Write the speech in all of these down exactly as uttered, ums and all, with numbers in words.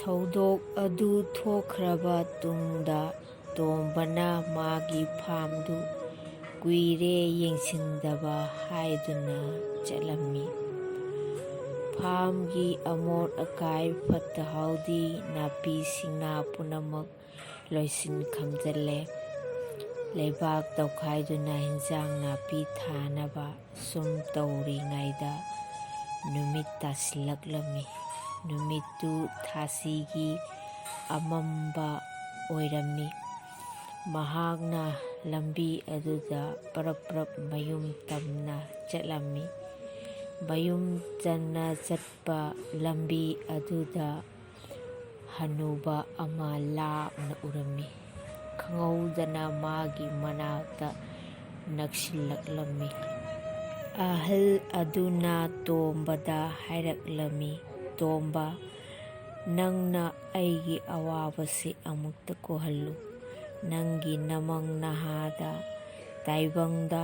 ꯊꯧꯗꯣꯛ ꯑꯗꯨ ꯊꯣꯛꯈ꯭ꯔꯕ ꯇꯨꯡꯗ ꯇꯣꯝꯕꯅ ꯃꯥꯒꯤ ꯐꯥꯝꯗꯨ ꯀꯨꯏꯔꯦ ꯌꯦꯡꯁꯤꯟꯗꯕ ꯍꯥꯏꯗꯨꯅ ꯆꯠꯂꯝꯃꯤ꯫ ꯐꯥꯝꯒꯤ ꯑꯃꯣꯠ ꯑꯀꯥꯏ, ꯐꯠꯇ ꯍꯥꯎꯗꯤ, ꯅꯥꯄꯤ ꯁꯤꯡꯅꯥ ꯄꯨꯝꯅꯃꯛ ꯂꯣꯏꯁꯤꯟ ꯈꯝꯖꯤꯜꯂꯦ꯫ ꯂꯩꯕꯥꯛ ꯇꯧꯈꯥꯏꯗꯨꯅ ꯍꯤꯟꯖꯥꯡ ꯅꯥꯄꯤ ꯊꯥꯅꯕ ꯁꯨꯝ ꯇꯧꯔꯤꯉꯩꯗ ꯅꯨꯃꯤꯠ ꯇꯥꯁꯤꯜꯂꯛꯂꯝꯃꯤ꯫ ꯅꯨꯃꯤꯠꯇꯨ ꯊꯥꯁꯤꯒꯤ ꯑꯃꯝꯕ ꯑꯣꯏꯔꯝꯃꯤ꯫ ꯃꯍꯥꯛꯅ ꯂꯝꯕꯤ ꯑꯗꯨꯗ ꯄꯔꯞ ꯄꯔꯞ ꯃꯌꯨꯝ ꯇꯝꯅ ꯆꯠꯂꯝꯃꯤ꯫ ꯃꯌꯨꯝ ꯆꯟꯅ ꯆꯠꯄ ꯂꯝꯕꯤ ꯑꯗꯨꯗ ꯍꯅꯨꯕ ꯑꯃ ꯂꯥꯞꯅ ꯎꯔꯝꯃꯤ꯫ ꯈꯪꯍꯧꯗꯅ ꯃꯥꯒꯤ ꯃꯅꯥꯛꯇ ꯅꯛꯁꯤꯜꯂꯛꯂꯝꯃꯤ꯫ ꯑꯍꯜ ꯑꯗꯨꯅ ꯇꯣꯝꯕꯗ ꯍꯥꯏꯔꯛꯂꯝꯃꯤ, "ꯇꯣꯝꯕ, ꯅꯪꯅ ꯑꯩꯒꯤ ꯑꯋꯥꯕꯁꯤ ꯑꯃꯨꯛꯇ ꯀꯣꯛꯍꯜꯂꯨ꯫ ꯅꯪꯒꯤ ꯅꯃꯪ ꯅꯍꯥꯗ ꯇꯥꯏꯕꯪꯗ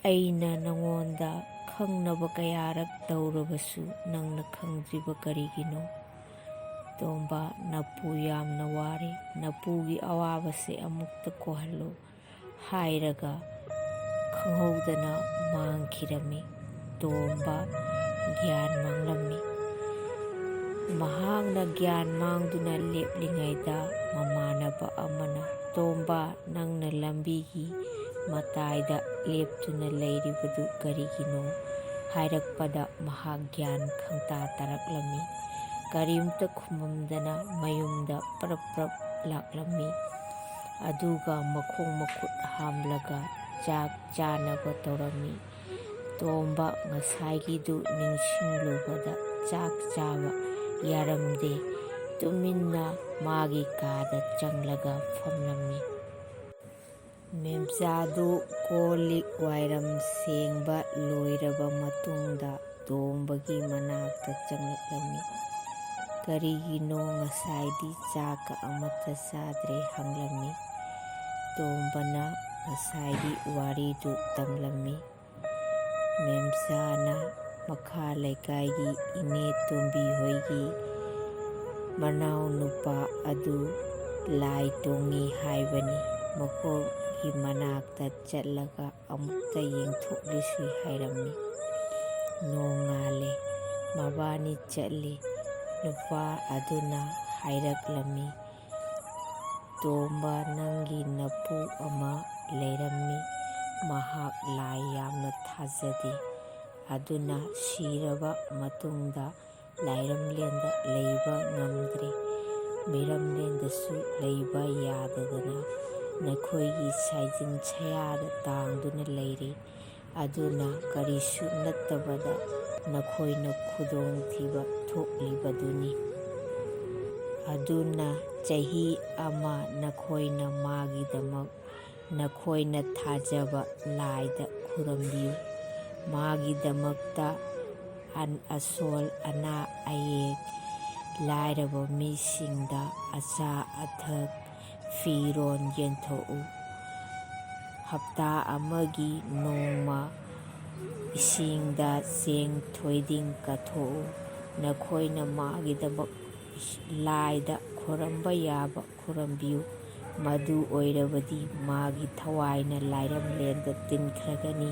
ꯑꯩꯅ ꯅꯉꯣꯟꯗ ꯈꯪꯅꯕ ꯀꯌꯥꯔꯛ ꯇꯧꯔꯕꯁꯨ ꯅꯪꯅ ꯈꯪꯗ꯭ꯔꯤꯕ ꯀꯔꯤꯒꯤꯅꯣ? ꯇꯣꯝꯕ, ꯅꯄꯨ ꯌꯥꯝꯅ ꯋꯥꯔꯦ꯫ ꯅꯄꯨꯒꯤ ꯑꯋꯥꯕꯁꯦ ꯑꯃꯨꯛꯇ ꯀꯣꯛꯍꯜꯂꯨ" ꯍꯥꯏꯔꯒ ꯈꯪꯍꯧꯗꯅ ꯃꯥꯡꯈꯤꯔꯝꯃꯤ꯫ ꯇꯣꯝꯕ ꯒ꯭ꯌꯥꯟ ꯃꯥꯡꯂꯝꯃꯤ꯫ ꯃꯍꯥꯛꯅ ꯒ꯭ꯌꯥꯟ ꯃꯥꯡꯗꯨꯅ ꯂꯦꯞꯂꯤꯉꯩꯗ ꯃꯃꯥꯟꯅꯕ ꯑꯃꯅ, "ꯇꯣꯝꯕ, ꯅꯪꯅ ꯂꯝꯕꯤꯒꯤ ꯃꯇꯥꯏꯗ ꯂꯦꯞꯇꯨꯅ ꯂꯩꯔꯤꯕꯗꯨ ꯀꯔꯤꯒꯤꯅꯣ?" ꯍꯥꯏꯔꯛꯄꯗ ꯃꯍꯥꯛ ꯒ꯭ꯌꯥꯟ ꯈꯪꯇꯥ ꯇꯥꯔꯛꯂꯝꯃꯤ꯫ ꯀꯔꯤꯝꯇ ꯈꯨꯝꯃꯝꯗꯅ ꯃꯌꯨꯝꯗ ꯄ꯭ꯔꯞ ꯄ꯭ꯔꯞ ꯂꯥꯛꯂꯝꯃꯤ꯫ ꯑꯗꯨꯒ ꯃꯈꯣꯡ ꯃꯈꯨꯠ ꯍꯥꯝꯂꯒ ꯆꯥꯛ ꯆꯥꯅꯕ ꯇꯧꯔꯝꯃꯤ꯫ ꯇꯣꯝꯕ ꯉꯁꯥꯏꯒꯤꯗꯨ ꯅꯤꯡꯁꯤꯡꯂꯨꯕꯗ ꯆꯥꯛ ꯆꯥꯕ ꯌꯥꯔꯝꯗꯦ꯫ ꯇꯨꯃꯤꯟꯅ ꯃꯥꯒꯤ ꯀꯥꯗ ꯆꯪꯂꯒ ꯐꯝꯂꯝꯃꯤ꯫ ꯃꯦꯝꯆꯥꯗꯨ ꯀꯣꯜ ꯂꯤꯛ ꯋꯥꯏꯔꯝ ꯁꯦꯡꯕ ꯂꯣꯏꯔꯕ ꯃꯇꯨꯡꯗ ꯇꯣꯝꯕꯒꯤ ꯃꯅꯥꯛꯇ ꯆꯪꯂꯛꯂꯝꯃꯤ꯫ "ꯀꯔꯤꯒꯤꯅꯣ ꯉꯁꯥꯏꯗꯤ ꯆꯥꯛꯀ ꯑꯃꯠꯇ ꯆꯥꯗ꯭ꯔꯦ?" ꯍꯪꯂꯝꯃꯤ꯫ ꯇꯣꯝꯕꯅ ꯉꯁꯥꯏꯒꯤ ꯋꯥꯔꯤꯗꯨ ꯇꯝꯂꯝꯃꯤ꯫ ꯃꯦꯝꯆꯥꯅ ꯃꯈꯥ ꯂꯩꯀꯥꯏꯒꯤ ꯏꯅꯦ ꯇꯣꯝꯕꯤ ꯍꯣꯏꯒꯤ ꯃꯅꯥꯎꯅꯨꯄꯥ ꯑꯗꯨ ꯂꯥꯏ ꯇꯣꯡꯉꯤ ꯍꯥꯏꯕꯅꯤ꯫ ꯃꯀꯣꯛꯀꯤ ꯃꯅꯥꯛꯇ ꯆꯠꯂꯒ ꯑꯃꯨꯛꯇ ꯌꯦꯡꯊꯣꯛꯂꯨꯁꯤ ꯍꯥꯏꯔꯝꯃꯤ꯫ ꯅꯣꯡꯉꯥꯜꯂꯦ꯫ ꯃꯕꯥꯅꯤ ꯆꯠꯂꯤ꯫ ꯅꯨꯄꯥ ꯑꯗꯨꯅ ꯍꯥꯏꯔꯛꯂꯝꯃꯤ, "ꯇꯣꯝꯕ, ꯅꯪꯒꯤ ꯅꯄꯨ ꯑꯃ ꯂꯩꯔꯝꯃꯤ꯫ ꯃꯍꯥꯛ ꯂꯥꯏ ꯌꯥꯝꯅ ꯊꯥꯖꯗꯦ꯫ ꯑꯗꯨꯅ ꯁꯤꯔꯕ ꯃꯇꯨꯡꯗ ꯂꯥꯏꯔꯝꯂꯦꯟꯗ ꯂꯩꯕ ꯉꯝꯗ꯭ꯔꯦ꯫ ꯃꯤꯔꯝꯂꯦꯟꯗꯁꯨ ꯂꯩꯕ ꯌꯥꯗꯗꯅ ꯅꯈꯣꯏꯒꯤ ꯁꯥꯏꯖꯤꯟ ꯁꯌꯥꯗ ꯇꯥꯡꯗꯨꯅ ꯂꯩꯔꯤ꯫ ꯑꯗꯨꯅ ꯀꯔꯤꯁꯨ ꯅꯠꯇꯕꯗ ꯅꯈꯣꯏꯅ ꯈꯨꯗꯣꯡꯊꯤꯕ ꯊꯣꯛꯂꯤꯕꯗꯨꯅꯤ꯫ ꯑꯗꯨꯅ ꯆꯍꯤ ꯑꯃ ꯅꯈꯣꯏꯅ ꯃꯥꯒꯤꯗꯃꯛ ꯅꯈꯣꯏꯅ ꯊꯥꯖꯕ ꯂꯥꯏꯗ ꯈꯨꯔꯨꯝꯕꯤꯌꯨ꯫ ꯃꯥꯒꯤꯗꯃꯛꯇ ꯑꯟ-, ꯑꯁꯣꯜ ꯑꯅꯥ ꯑꯌꯦꯛ, ꯂꯥꯏꯔꯕ ꯃꯤꯁꯤꯡꯗ ꯑꯆꯥ ꯑꯊꯛ, ꯐꯤꯔꯣꯟ ꯌꯦꯟꯊꯣꯛꯎ꯫ ꯍꯞꯇꯥ ꯑꯃꯒꯤ ꯅꯣꯡꯃ ꯏꯁꯤꯡꯗ ꯆꯦꯡ ꯊꯣꯏꯗꯤꯡ ꯀꯠꯊꯣꯛꯎ꯫ ꯅꯈꯣꯏꯅ ꯃꯥꯒꯤꯗꯃꯛ ꯂꯥꯏꯗ ꯈꯨꯔꯨꯝꯕ ꯌꯥꯕ ꯈꯨꯔꯨꯝꯕꯤꯌꯨ꯫ ꯃꯗꯨ ꯑꯣꯏꯔꯕꯗꯤ ꯃꯥꯒꯤ ꯊꯋꯥꯏꯅ ꯂꯥꯏꯔꯝꯂꯦꯟꯗ ꯇꯤꯟꯈ꯭ꯔꯒꯅꯤ꯫"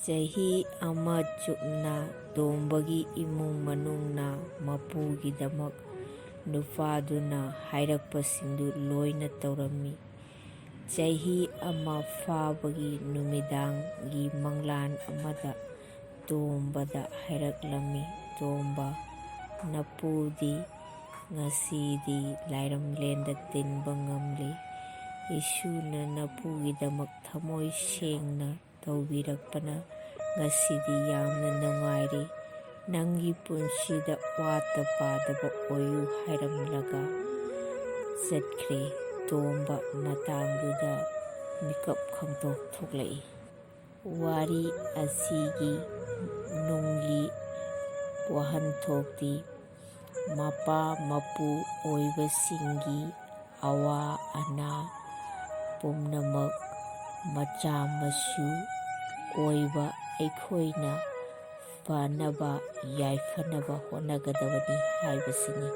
ꯆꯍꯤ ꯑꯃ ꯆꯨꯞꯅ ꯇꯣꯝꯕꯒꯤ ꯏꯃꯨꯡ ꯃꯅꯨꯡꯅ ꯃꯄꯨꯒꯤꯗꯃꯛ ꯅꯨꯄꯥꯗꯨꯅ ꯍꯥꯏꯔꯛꯄꯁꯤꯡꯗꯨ ꯂꯣꯏꯅ ꯇꯧꯔꯝꯃꯤ꯫ ꯆꯍꯤ ꯑꯃ ꯐꯥꯕꯒꯤ ꯅꯨꯃꯤꯗꯥꯡꯒꯤ ꯃꯪꯂꯥꯟ ꯑꯃꯗ ꯇꯣꯝꯕꯗ ꯍꯥꯏꯔꯛꯂꯝꯃꯤ, "ꯇꯣꯝꯕ, ꯅꯄꯨꯗꯤ ꯉꯁꯤꯗꯤ ꯂꯥꯏꯔꯝꯂꯦꯟꯗ ꯇꯤꯟꯕ ꯉꯝꯂꯤ꯫ ꯏꯁꯨꯅ ꯅꯄꯨꯒꯤꯗꯃꯛ ꯊꯃꯣꯏ ꯁꯦꯡꯅ ꯇꯧꯕꯤꯔꯛꯄꯅ ꯉꯁꯤꯗꯤ ꯌꯥꯝꯅ ꯅꯨꯡꯉꯥꯏꯔꯤ꯫ ꯅꯪꯒꯤ ꯄꯨꯟꯁꯤꯗ ꯋꯥꯠꯇ ꯄꯥꯗꯕ ꯑꯣꯏꯌꯨ" ꯍꯥꯏꯔꯝꯂꯒ ꯆꯠꯈ꯭ꯔꯦ꯫ ꯇꯣꯝꯕ ꯃꯇꯥꯡꯗꯨꯗ ꯃꯤꯀꯞ ꯈꯪꯇꯣꯛ ꯊꯣꯛꯂꯛꯏ꯫ ꯋꯥꯔꯤ ꯑꯁꯤꯒꯤ ꯅꯨꯡꯒꯤ ꯋꯥꯍꯟꯊꯣꯛꯇꯤ ꯃꯄꯥ ꯃꯄꯨ ꯑꯣꯏꯕꯁꯤꯡꯒꯤ ꯑꯋꯥ ꯑꯅꯥ ꯄꯨꯝꯅꯃꯛ ꯃꯆꯥ ꯃꯁꯨ ꯑꯣꯏꯕ ꯑꯩꯈꯣꯏꯅ ꯐꯅꯕ, ꯌꯥꯏꯐꯅꯕ ꯍꯣꯠꯅꯒꯗꯕꯅꯤ ꯍꯥꯏꯕꯁꯤꯅꯤ꯫